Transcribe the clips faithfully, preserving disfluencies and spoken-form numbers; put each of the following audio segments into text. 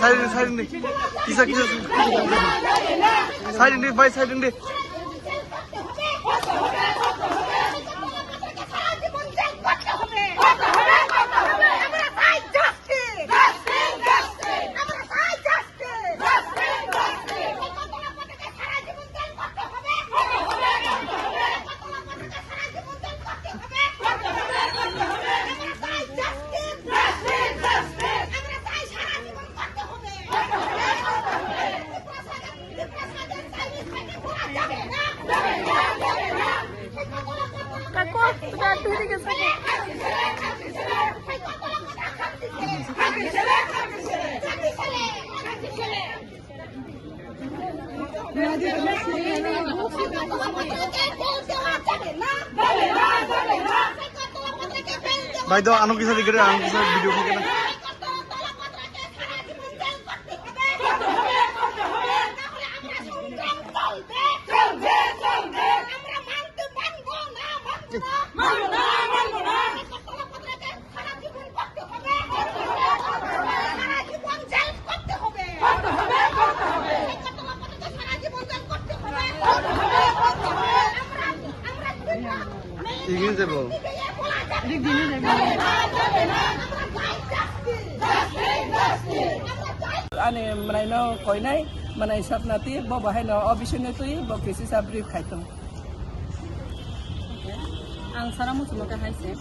Side ni, side ni. Kisa, kisa. Side ni, bhai, side ni. Bhai, do ano kisa dikhe, ano kisa video khe na. এগিয়ে যাব। Ani mwnaino koinai, mwnai sapnati, bo bahaino o bisingni twi bo kisisa brief khai tong. Ang sara muchungma khe hai se,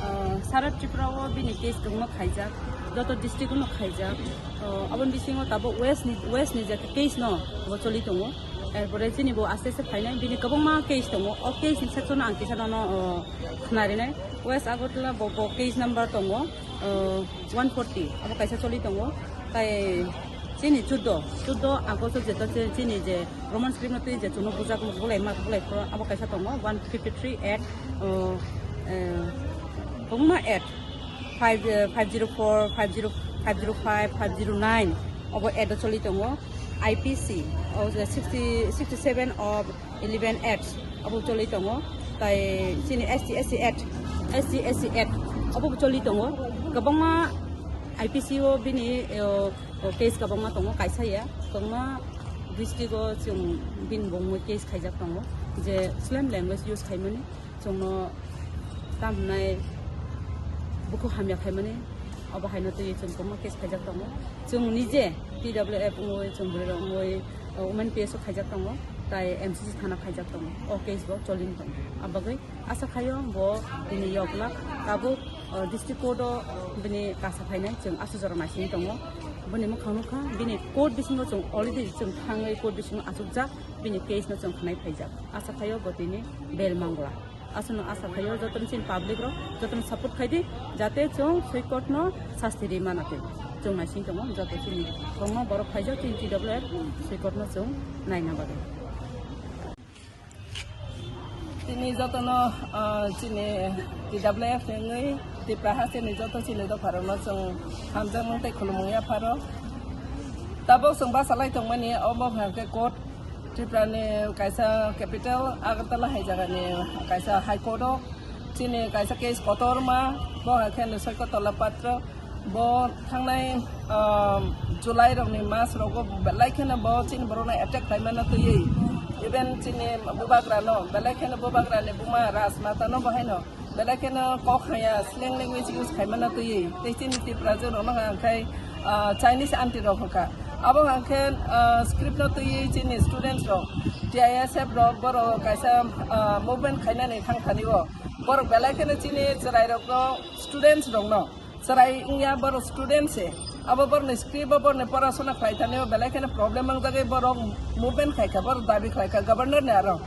ah, sara Tripura o bini case kwbangma khaijak, joto district o no khaijak. Ah, aboni bisingo tabuk West ni, West ni je case no bo choli tongo. Erpore chini bo aste aste phainai, bini kwbangma case tongo. O case ni section o ang kisa nono, ah, khnarinai. West Agartala bo, bo case number tongo, ah, one forty, abo kaisa choli tongo. Tai chini chuddo, chuddo August o jeta che-, chini je Roman script no twi je chuno bujak, bulai ma, bulai phoro, abo kaisa tongo, one fifty three act, o, eh, kwbangma act, five, eh, five zero four, five zero, five zero five, five zero nine, obo act o choli tongo, I P C, o je sixty, sixty seven of eleven act obo choli tongo, tai chini S T, S C act, S T, S C act obo choli tongo, kwbangma I P C o bini, o, o case kwbangma tongo, kaisa ya, kwbangma district o chwng bini bo mui case khaijak tongo, je slem language use khaimani, chwngno tam hwnai bukhuk hamya khaimani, obo haino twi chwng kwbangma case khaijak tongo. Chwng nije T W F wngwi, chwng bwrwirok wngwi, o, Women P S o khaijak tongo, tai M C C thana khaijak tongo. O case bo cholini tongo. Abagwi asa khaio bo bini yoklak tabuk, o, district court o bini kasa phainai chwng aswk jora naisingwi tongo. Bini mwkhang nukha, bini court bisingo chwng already chwng thangwi court bisingo achukjak, bini case no chwng khnai phaijak. Asa khaio bo tini bail mangla. Aswkno asa khaio, jotono chini public rok, jotono support khaidi, jate chwng soikot no sasti ri mana twi. Chwng naising tongo, joto chini thongno borok khaijak, chini T W F soikot no chwng naina bagwi. Tini jotono, ah, chini T W F ni wngwi Tipra hasteni joto chini dopharokno chwng hamjakmung tei khulumung yapharo. Tabuk chwng bachalai tongmani omo hwnkhe court Tripura ni kaisa capital Agartala hai jaga ni kaisa High Court o chini kaisa case kotorma, bo hai khe ni Soikot Tola Patro, Bo thangnai, um, July rokni mas rogo belai kheno bo chini borokno attack khlaimano twiwi, even chini bubagrano belai kheno bubagrani buma Rajmatano bo haino belai kheno kok haya slang language use khaimano twiwi, tei chini Tiprajwk rokno hwnkha khe, ah, Chinese aunty rok hwnkha. Abo hwnkha khe, ah, script no twiwi chini students rok, T I S F rok, borok kaisa, ah, movement khainani thangthani o. Borok belai kheno chini chwrai rokno, students rokno chwrai wngya, borok student se. Abo borokni script o, borokni porasona khlai thani o belai kheno problem wngjagwi borok movement khaikha, borok dabi khlaikha governor ni aro.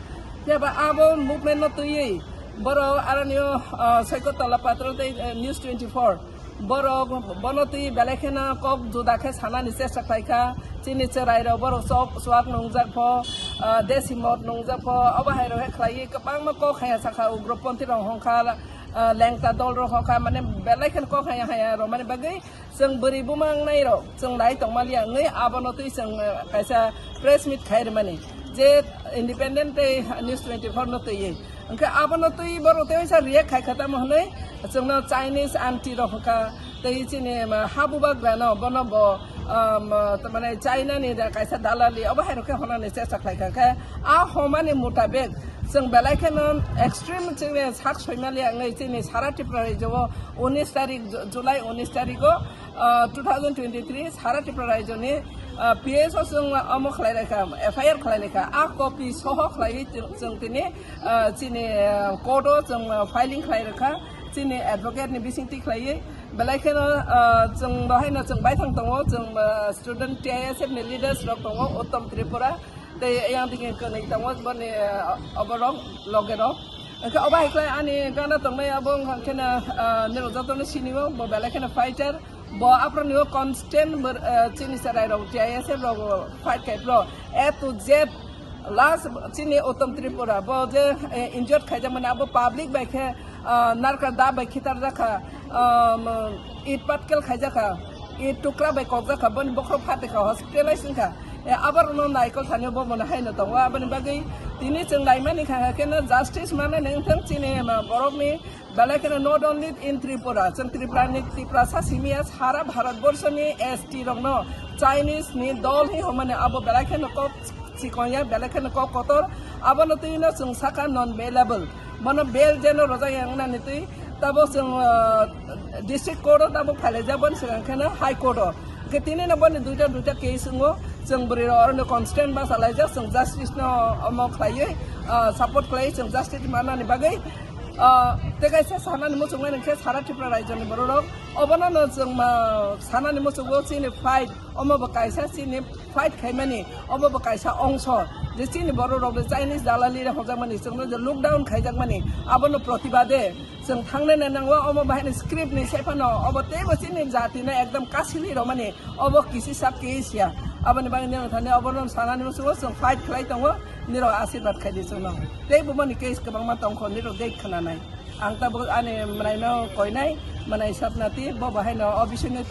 Phiya ba abo movement no twiwi borok aroni o, ah, Soikotola Patro tei, eh, News twenty-four borok bono twiwi belai kheno kok juda khe sanani chesta khlaikha. Chini chwrai rok borok chok, chuak nungjak pho, ah, desi mod nungjak pho, obo hai rok khe khlaiwi kwbangma kok haya sakha ugroponthi rok hongkha. Ah, lengta dol rok hokha, mane belai kheno kok haya haya rok, mane bagwi chwng bwrwi buma wngnai rok chwng nai tongmaliya wngwi abono twi chwng, ah, kaisa press meet khai rwmani je Independent tei News twenty-four no twiwi. Hwnkhe abono twi borok tei waisa react khai kha tamo hwnwi chwngno Chinese aunty rok hokha tei chini, ah, ha bubagrano bono bo, ah, ma, tamani China ni da kaisa dalali obo hai rok khe honani chesta khlai kha khe a homani mutabek chwng belai kheno extreme chini sak soimaliya wngwi chini sara Tripura rajyo o unis tarik Ju-, July unis tarik o, ah, two thousand twenty-three sara Tripura rajyo ni, ah, P S o chwng omo khlai lai kha, F I R khlai lai kha, a copy soho khlaiwi chwng, chwng tini, ah, chini, ah, court o chwng, ah, filing khlai rwkha, chini advocate ni bisingtwi khlaiwi belai kheno, ah, chwng bo haino chwng baithang tongo, chwng, ah, student T I S F ni leaders rok tongo, Uttom Tripura, tei yang digi kwnwi tongo boni, ah, oborok loge rok. Hwnkhe obo hai khlai ani gana tongnai abo wngkha kheno, ah, nirok jotono sinio bo belai kheno fighter. Bo aphro nio constant bor-, ah, chini chwrai rok T I S F rok fight khai phro A to Z last chini Uttom Tripura bo je, eh, injured khaijakmani abo public bai khe, ah, narka da bai khitar jakha, um, it patkel khaijakha, it tukra bai kokjakha, boni bokhorok phatekha, hospitalize wngkha. Eh, aborokno naikol thani bo mano haino tongo. Aboni bagwi tini chwng laimani kha khe no justice manani wngthang chini ma borokni belai kheno not only in Tripura, chwng Tripura ni Tiprasa simiya sara Bharat borsho ni S T rokno Chinese ni dol hi homani abo belai kheno kok chikon ya, belai kheno kok kotor. Abono twi no chwng saka non bailable. Bono bail jeno rojak ya wngnani twi tabo chwng, ah, district court o tabo phailai jak boni swkang kheno high court o. Hwnkhe tini no boni duita duita case wngo. Chwng bwrwi rok oro no constant basa lai jak, chwng justice no omo khlaiwi, ah, support khlaiwi chwng justice manani bagwi, ah, tei kaisa sanani muchung nai khe sara Tripura rajyo ni borok rok obono no chwng ma sanani muchungo chini fight omo bo kaisa chini fight khaimani, obo bo kaisa ongso je chini borok rok de Chinese dalali re hokjakmani, chwngno je lockdown khaijakmani, abono protibade chwng thangnai nango. Omo bahai ni script ni sephano obo teibo chini jati no ekdom kasili romani, obo kisi sak kisi ya. Aboni bagwi nirok thani obo no sanani muchungo chwng fight khlai tongo, nirok asirwad khai di chwngno. Tei bo mani case kwbangma tongkho, nirok date khwnanai. Ang tabuk ani mwnaino koinai, mwnai Sapnati, bo bahai no o bisingni